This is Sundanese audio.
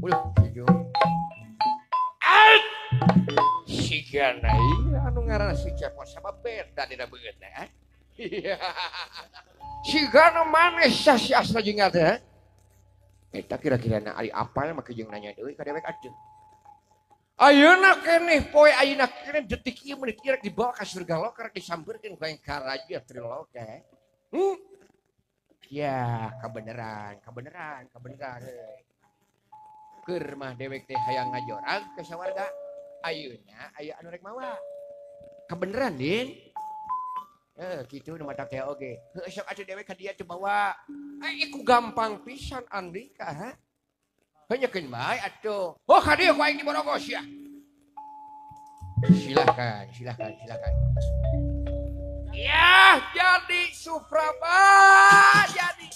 Ulah kieu. Sigana ieu anu ngaranna si Cepot sabab beda dina beungeutna eh. Sigana maneh si Asna jeung teh. Eta kira-kirana ari apal make jeung nanya deui ka dewek atuh. Ayeuna keneh poe ayeuna keneh detik ieu menit ieu rek dibawa ka surga loka rek disampeurkeun ku aing ka raja Triloka. Ya, kabeneran, kabeneran, kabeneran. Keur mah dewek teh hayang ngajorag ka sawarga. Ayeuna aya anu rek mawa. Kabeneran, Din. Kitu nu matak teh oge. Heuh sok atuh dewek ka dieu teu bawa. Iku gampang pisan Andika, ha? Hanyakeun bae atuh. Oh, ka dieu ku aing diborogos ya. Silahkan, silahkan, silahkan. Ya, jadi Supraba, jadi.